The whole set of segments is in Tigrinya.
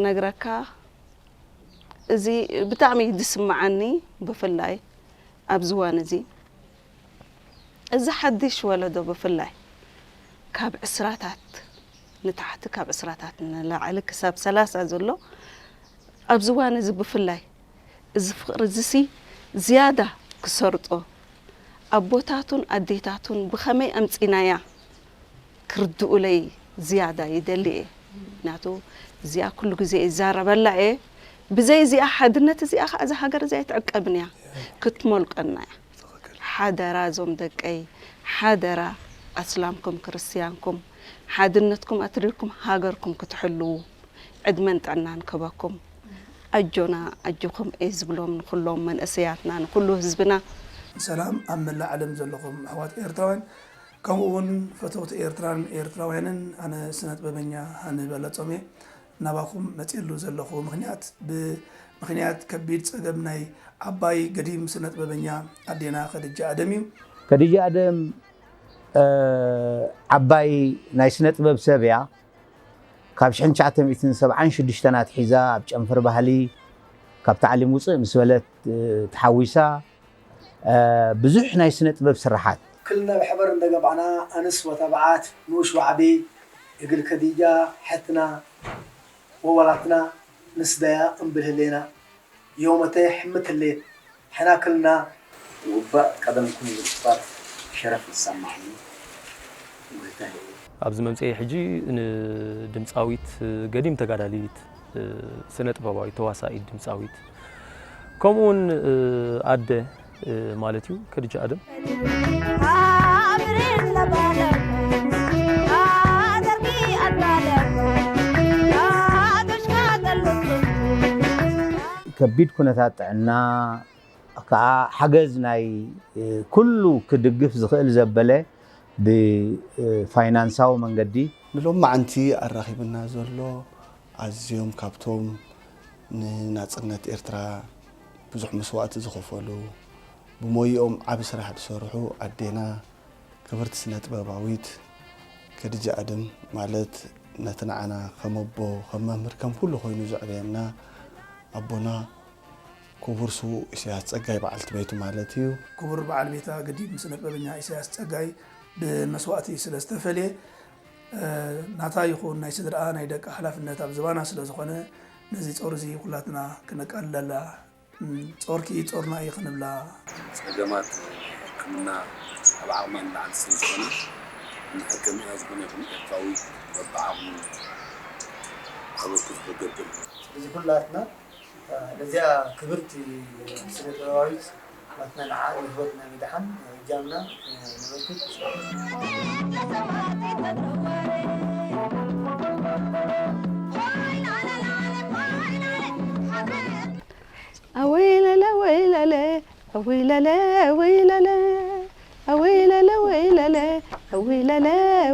ነግረካ፣ እዚ ብጣዕሚ እዩ ዝስምዓኒ። ብፍላይ ኣብዚ እዋን እዚ፣ እዚ ሓድሽ ወለዶ ብፍላይ ካብ ዕስራታት ንታሕቲ፣ ካብ ዕስራታት ንላዕሊ ክሳብ ሰላሳ ዘሎ፣ ኣብዚ እዋን እዚ ብፍላይ እዚ ፍቕሪ እዚሲ ዝያዳ ክሰርጦ፣ ኣቦታቱን ኣዴታቱን ብኸመይ ኣምጺናያ ክርድኡለይ ዝያዳ ይደሊ እየ። ምክንያቱ እዚኣ ኩሉ ግዜ ይዛረበላ እየ። ብዘይ እዚኣ ሓድነት እዚኣ ከዓ እዛ ሃገር እዚኣ ኣይትዕቀብን እያ፣ ክትሞልቀና እያ። ሓደራ እዞም ደቀይ፣ ሓደራ ኣስላምኩም ክርስትያንኩም ሓድነትኩም ኣትሪርኩም ሃገርኩም ክትሕልዉ ዕድመን ጥዕናን ክበኩም። ኣጆና ኣጆኹም እየ ዝብሎም ንኹሎም መንእሰያትና ንኹሉ ህዝብና። ሰላም ኣብ መላእ ዓለም ዘለኹም ኣሕዋት ኤርትራውያን፣ ከምኡ እውን ፈተውቲ ኤርትራን ኤርትራውያንን፣ ኣነ ስነጥበበኛ ሃኒ በለጾም እየ። ናባኹም መጺሉ ዘለኹ ምኽንያት ብምኽንያት ከቢድ ጸገም ናይ ዓባይ ገዲም ስነጥበበኛ ኣዴና ከድጃ ኣደም እዩ። ከድጃ ኣደም፣ እ፣ ዓባይ ናይ ስነጥበብ ሰብ እያ። ካብ ሽሕን ትሽዓተ ሚእትን ሰብዓን ሽዱሽተን ኣትሒዛ ኣብ ጨንፈር ባህሊ ካብ ታዕሊም ውጽእ ምስ በለት፣ እ፣ ተሓዊሳ፣ እ፣ ብዙሕ ናይ ስነጥበብ ስራሓት ክልና ብሕበር እንደገባዕና ኣንስ ወተባዓት ንኡሽ ዋዕቢ እግል ከዲጃ ሕትና ወወላትና ንስደያ እምብል ህሌና ዮመተ ሕምት ህሌት ሕና ክልና ውባእ ቀደምኩም ዝግበር ሸረፍ ይሰማዕኒ ጎይታይ። ኣብዚ መምፅኤ ሕጂ ንድምፃዊት ገዲም ተጋዳሊት ስነ ጥበባዊት ተዋሳኢት ድምፃዊት ከምኡውን ኣደ ማለት እዩ ከድጃ ኣደም ከቢድ ኩነታት ጥዕና ከዓ ሓገዝ ናይ ኩሉ ክድግፍ ዝኽእል ዘበለ ብፋይናንሳዊ መንገዲ ንሎማዓንቲ ኣራኺብና ዘሎ ኣዝዮም ካብቶም ንናጽነት ኤርትራ ብዙሕ መስዋእቲ ዝኸፈሉ፣ ብሞይኦም ዓቢ ስራሕ ዝሰርሑ ኣዴና ክብርቲ ስነ ጥበባዊት ከድጃ ኣደም ማለት ነቲ ንዓና ከም ኣቦ፣ ከም መምህር፣ ከም ኩሉ ኮይኑ ዘዕበየና ኣቦና ክቡር ስዉእ ኢሳያስ ጸጋይ በዓልቲ ቤቱ ማለት እዩ። ክቡር በዓል ቤታ ገዲም ስነ ጥበበኛ ኢሳያስ ጸጋይ ብመስዋእቲ ስለ ዝተፈልየ፣ እ፣ ናታ ይኹን ናይ ስድራኣ ናይ ደቃ ሓላፍነት ኣብ ዝባና ስለ ዝኾነ፣ ነዚ ጾር እዚ ኩላትና ክነቃልለላ፣ ም፣ ጾርኪ ጾርና እዩ ክንብላ። ጸገማት ሕክምና ኣብ ዓቕማ ንላዕሊ ስለ ዝኾነ፣ ንሕክምና ዝኾነ ይኹን ኤርትራዊ በብዓቕሙ ኣበርክቶ ክገብር። ስለዚ ኩላትና ነዚኣ ክብርቲ ስነ ጥበባዊት ናትና ንዓ ንህይወትና ምድሓን እጃምና ነበርክት። ኣወይለለ ወይለለ ኣወይለለ ወይለለ ኣወይለለ ወይለለ ኣወይለለ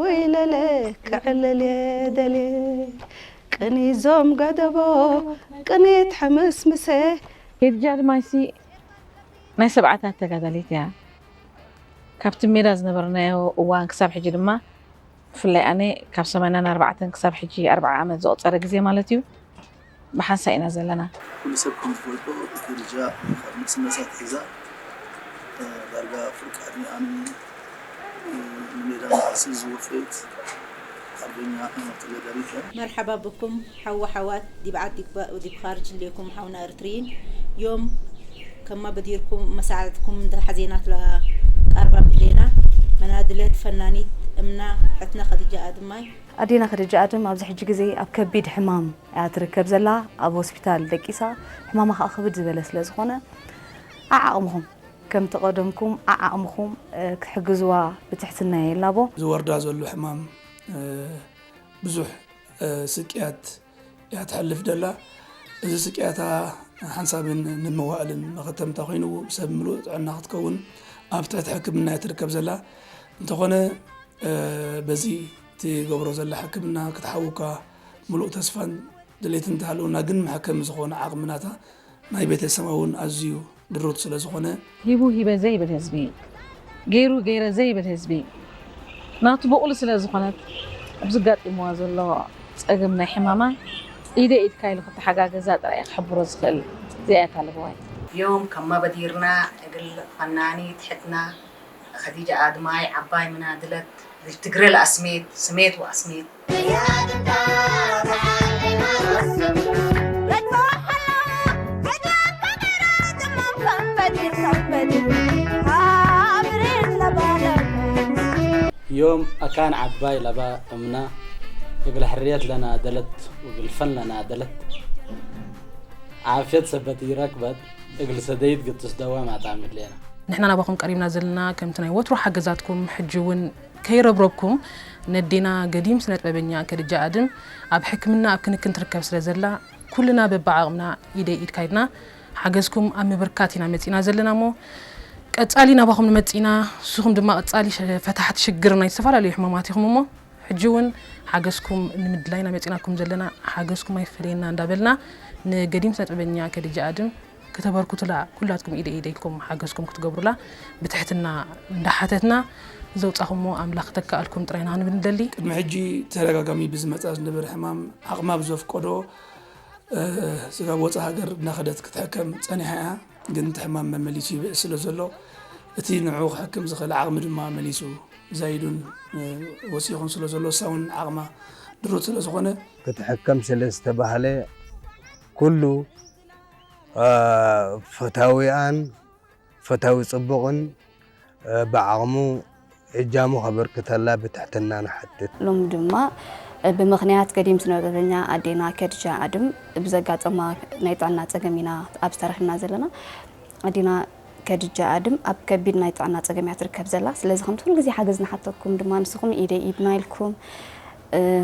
ወይለለ ክዕልል የደልየ ቅኒዞም ገደቦ ቅኒት ሕምስምሰ። ከድጃ ኣድማይሲ ናይ ሰብዓታት ተጋዳሊት እያ። ካብቲ ሜዳ ዝነበርናዮ እዋን ክሳብ ሕጂ ድማ፣ ብፍላይ ኣነ ካብ ሰማንያን ኣርባዕተን ክሳብ ሕጂ ኣርብዓ ዓመት ዘቑጸረ ግዜ ማለት እዩ፣ ብሓንሳእ ኢና ዘለና። ኩሉ ሰብ ከም ዝፈልጦ ከድጃ ካብ ንእስነታ ኣትሒዛ፣ እ፣ ዳርጋ ፍርቂ ዕድሚኣን ንሜዳ መዓልቲ ዝወፈየት ሓርበኛ ተጋዳሊት እያ። መርሓባ ብኩም ሓው ሓዋት ዲብ ዓዲ ዲብ ኻርጅ ህሌኩም ሓውና እርትርይን ዮም ከማ በዲርኩም መሳዕድኩም እንተ ሓዜና ትላ ቃርባ ምድሌና መናድለት ፈናኒት እምና ሕትና ኸድጃ ኣድማይ። ኣዴና ኸድጃ ኣድም ኣብዚ ሕጂ ግዜ ኣብ ከቢድ ሕማም እያ ትርከብ ዘላ። ኣብ ሆስፒታል ደቂሳ፣ ሕማማ ኸኣ ክብድ ዝበለ ስለ ዝኾነ፣ ዓዓቕምኹም፣ ከምቲ ቀደምኩም ዓዓቕምኹም፣ እ፣ ክትሕግዝዋ ብትሕትና የላቦ። ዝወርዳ ዘሎ ሕማም፣ እ፣ ብዙሕ፣ እ፣ ስቅያት እያ ትሕልፍ ደላ። እዚ ስቅያታ ሓንሳብን ንመዋእልን መኸተምታ ኮይኑ፣ ሰብ ምሉእ ጥዕና ክትከውን ኣብ ትሕቲ ሕክምና እያ ትርከብ ዘላ። እንተኾነ፣ እ፣ በዚ ትገብሮ ዘላ ሕክምና ክትሓውካ ምሉእ ተስፋን ድሌትን እንተሃለውና፣ ግን መሐከሚ ዝኾነ ዓቕሚ ናታ ናይ ቤተሰባ እውን ኣዝዩ ድሩት ስለ ዝኾነ፣ ሂቡ ሂበ ዘይብል ህዝቢ፣ ገይሩ ገይረ ዘይብል ህዝቢ፣ ናቱ በቑሉ ስለ ዝኾነት፣ ኣብዚ ኣጋጢምዋ ዘሎ ጸገም ናይ ሕማማ ኢደ ኢድካ ኢሉ ክተሓጋገዛ ጥራይ ክሕብሮ ዝኽእል። እዚኣ እያ እታ ለበዋይ። يوم كما بديرنا እግል ፈናኒት ሕትና ኸዲጃ ኣድማይ ዓባይ ምናድለት ትግረ ለኣስሜት ስሜት ወኣስሜት ዮም ኣካን ዓባይ ለባ እምና እግል ሕርየት ለናደለት ወእግል ፈን ለናደለት ዓፍየት ሰበት ኢረክበት እግል ሰደይት ግትስ ደዋ ማጣም እድሌና። ንሕና ናባኹም ቀሪብና ዘለና ከምቲ ናይ ወትሩ ሓገዛትኩም ሕጂ እውን ከይረብረብኩም ነዴና ገዲም ስነጥበበኛ ከድጃ ኣድም ኣብ ሕክምና ኣብ ክንክን ትርከብ ስለ ዘላ ኩልና በብዓቕምና ኢደይ ኢድካ ኢልና ሓገዝኩም ኣብ ምብርካት ኢና መፂና ዘለና እሞ ቀፃሊ ናባኹም ንመፂና ንስኹም ድማ ቀፃሊ ፈታሕቲ ሽግር ናይ ዝተፈላለዩ ሕማማት ኢኹም እሞ ሕጂ እውን ሓገዝኩም ንምድላይና መፂናኩም ዘለና ሓገዝኩም ኣይፈለየና እንዳበልና ንገዲም ስነጥበበኛ ከድጃ ኣድም ክተበርኩትላ ኩላትኩም ኢደ ኢደ ኢልኩም ሓገዝኩም ክትገብሩላ ብትሕትና እንዳሓተትና ዘውፃኹሞ ኣምላኽ ተከኣልኩም ጥራይና ክንብል ንደሊ። ቅድሚ ሕጂ ተደጋጋሚ ብዝመፃ ዝነበረ ሕማም ዓቕማ ብዘፍቀዶ ስጋብ ወፃ ሃገር እናኸደት ክትሕከም ፀኒሓ እያ። ግን እቲ ሕማም መመሊሱ ይብእስ ስለ ዘሎ እቲ ንዑ ክሕክም ዝኽእል ዓቕሚ ድማ መሊሱ ዛይዱን ወሲኹን ስለ ዘሎ እሳ እውን ዓቕማ ድሩት ስለ ዝኾነ ክትሕከም ስለ ዝተባህለ ኩሉ ፈታዊኣን ፈታዊ ፅቡቕን ብዓቕሙ እጃሙ ከበርክተላ ብትሕትና ንሓትት። ሎሚ ድማ ብምኽንያት ገዲም ስነጥበበኛ ኣዴና ከድጃ ኣድም ብዘጋጠማ ናይ ጥዕና ፀገም ኢና ኣብዚ ተረኺብና ዘለና። ኣዴና ከድጃ ኣድም ኣብ ከቢድ ናይ ጥዕና ፀገም እያ ትርከብ ዘላ። ስለዚ ከምቲ ኩሉ ግዜ ሓገዝ ንሓተኩም ድማ ንስኹም ኢደይ ኢድና ኢልኩም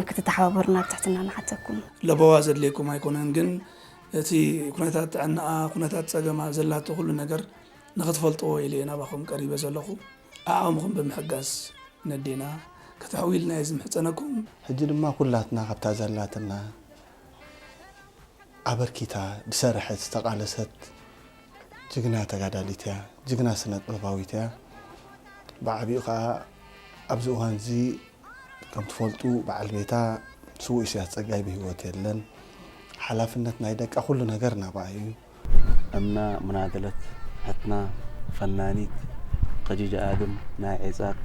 ክትተሓባበሩና ብትሕትና ንሓተኩም። ለበዋ ዘድልየኩም ኣይኮነን ግን እቲ ኩነታት ጥዕናኣ ኩነታት ፀገማ ዘላቶ ኩሉ ነገር ንኽትፈልጥዎ ኢለ እየ ናባኹም ቀሪበ ዘለኹ። ዓቕምኹም ብምሕጋዝ ነዴና ከተሕውይልና እየ ዝምሕፀነኩም። ሕጂ ድማ ኩላትና ካብታ ዘላትና ኣበርኪታ ዝሰረሐት ዝተቓለሰት ጅግና ተጋዳሊት እያ። ጅግና ስነ ጥበባዊት እያ። ብዓቢኡ ከዓ ኣብዚ እዋን እዚ ከም ትፈልጡ በዓል ቤታ ስዉእ ኢሳያስ ጸጋይ ብህይወት የለን። ሓላፍነት ናይ ደቃ ኩሉ ነገር ናብኣ እዩ። እምና ምናደለት ሕትና ፈናኒት ከጂጃ ኣድም ናይ ዒጻት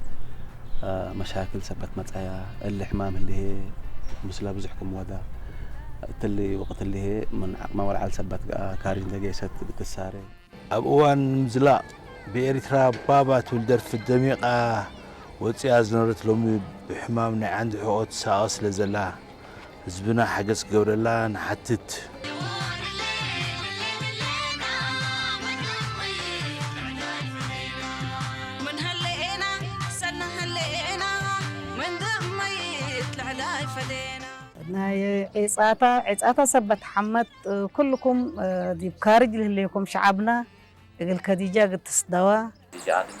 መሻክል ሰበት መጻያ እሊ ሕማም ህልሄ ምስላ ብዙሕ ክምወዳ እትሊ ወቅት ህልሄ ምን ዓቅማ ወልዓል ሰበት ገኣ ካሪን ዘገየሰት ብትሳረ ኣብ እዋን ምዝላቕ ብኤሪትራ ባባ ትብል ደርፊ ደሚቓ ወጺኣ ዝነበረት ሎሚ ብሕማም ናይ ዓንዲ ሕቖ ትሳቐ ስለ ዘላ ህዝብና ሓገዝ ክገብረላ ንሓትት። ናይ ዒጻታ ዒጻታ ሰበት ሓመት ኩልኩም ዲብ ካርጅ ልህሌኩም ሸዓብና እግል ከዲጃ ግትስ ደዋ። ዲጃ ኣድም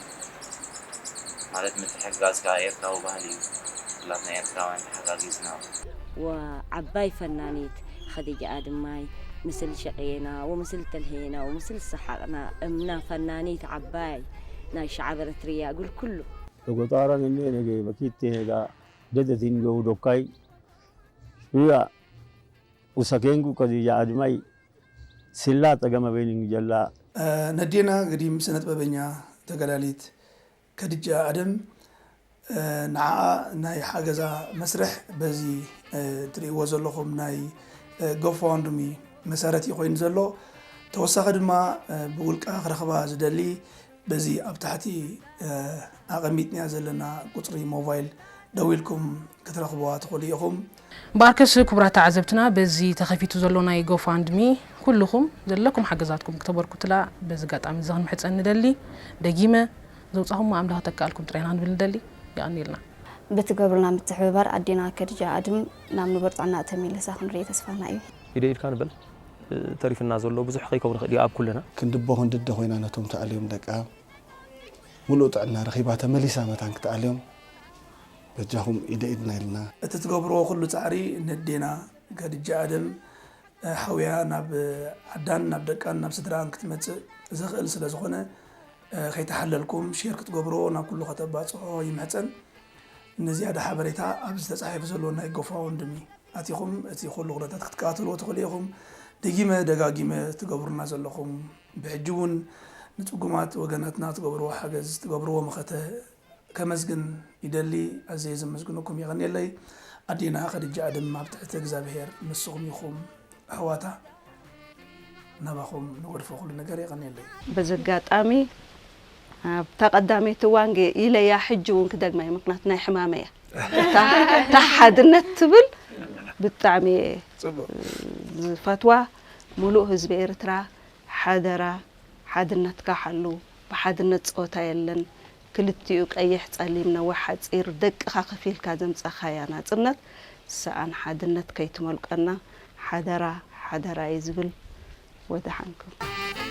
ማለት ምትሕግጋዝ ከኣ ኤርትራዊ ባህሊ እዩ። ኩላትና ኤርትራውያን ተሓጋጊዝና። ወዓባይ ፈናኒት ኸዲጃ ኣድማይ ምስል ሸቅየና ወምስል ተልሄና ወምስል ሰሓቅና እምና ፈናኒት ዓባይ ናይ ሸዓብ ኤረትርያ እግል ኩሉ። ተጎጣራ ነኔ ነገ በኪቴ ሄጋ ደደቲን ገው ዶካይ ሹያ ኡሰኬንጉ ከዲጃ ኣድማይ ስላ ጠገመ በይን እንግጀላ። ነዴና ግዲም ስነጥበበኛ ተገላሊት ከድጃ ኣደም ንዓኣ ናይ ሓገዛ መስርሕ በዚ ትርእይዎ ዘለኹም ናይ ጎፋንድሚ መሰረት እዩ ኮይኑ ዘሎ። ተወሳኺ ድማ ብውልቃ ክረኽባ ዝደሊ በዚ ኣብ ታሕቲ ኣቐሚጥንያ ዘለና ቁፅሪ ሞባይል ደዊልኩም ክትረኽብዋ ትኽእሉ ኢኹም። እምበኣርከስ ክቡራት ተዓዘብትና በዚ ተኸፊቱ ዘሎ ናይ ጎፋንድሚ ኩልኹም ዘለኩም ሓገዛትኩም ክተበርኩትላ በዚ ኣጋጣሚ እዚ ክንምሕፀን ንደሊ። ደጊመ ዘውፃኹሞ ኣምላኽ ተካኣልኩም ጥራይና ክንብል ንደሊ። የቐንየልና። ብትገብሩልና ምትሕብባር ኣዴና ከድጃ ኣድም ናብ ንቡር ጥዕና ተመሊሳ ክንርኢ ተስፋና እዩ። ኢደ ኢድካ ንበል ተሪፍና ዘሎ ብዙሕ ከይከውን ይኽእል እዩ ኣብ ኩልና። ክንዲ ኣቦ ክንዲ ኣደ ኮይና ነቶም ተኣልዮም ደቃ ምሉእ ጥዕና ረኺባ ተመሊሳ መታን ክትኣልዮም በጃኹም ኢደ ኢድና ኢልና። እቲ ትገብርዎ ኩሉ ጻዕሪ ነዴና ከድጃ ኣደም ሓውያ ናብ ዓዳን ናብ ደቃን ናብ ስድራኣን ክትመጽእ ዘኽእል ስለ ዝኾነ ከይተሓለልኩም ሼር ክትገብርዎ ናብ ኩሉ ከተባጽሖ ይምሕጸን። ንዝያዳ ሓበሬታ ኣብዚ ተጻሒፉ ዘሎ ናይ ጎፋወንድሚ ኣቲኹም እቲ ኩሉ ኩነታት ክትከታተልዎ ትኽእሉ ኢኹም። ደጊመ ደጋጊመ ትገብሩና ዘለኹም፣ ብሕጂ እውን ንጽጉማት ወገናትና ትገብርዎ ሓገዝ፣ ትገብርዎ መኸተ ከመስግን ይደሊ። ኣዝየ ዘመስግነኩም፣ የቐንየለይ። ኣዴና ኸድጃ ኣደም ኣብ ትሕቲ እግዚኣብሔር ምስኹም ይኹም። ኣሕዋታ ናባኹም ንገድፎ ኩሉ ነገር፣ የቐንየለይ። በዚ ኣጋጣሚ ኣብታ ቀዳመይቲ እዋን ገ- ኢለያ፣ ሕጂ እውን ክደግማ እየ፣ ምክንያቱ ናይ ሕማመ እያ። እታ እታ ሓድነት ትብል ብጣዕሚ እየ ጽቡቅ። ዝፈትዋ። ሙሉእ ህዝቢ ኤርትራ ሓደራ ሓድነትካ ሓሉ። ብሓድነት ጸወታ የለን። ክልቲኡ ቀይሕ ጸሊም ነዊሕ ሓጺር ደቅኻ ከፊልካ ዘምጻኻያ ናጽነት ሰኣን ሓድነት ከይትመልቀና ሓደራ ሓደራ እዩ ዝብል። ወደሓንኩም።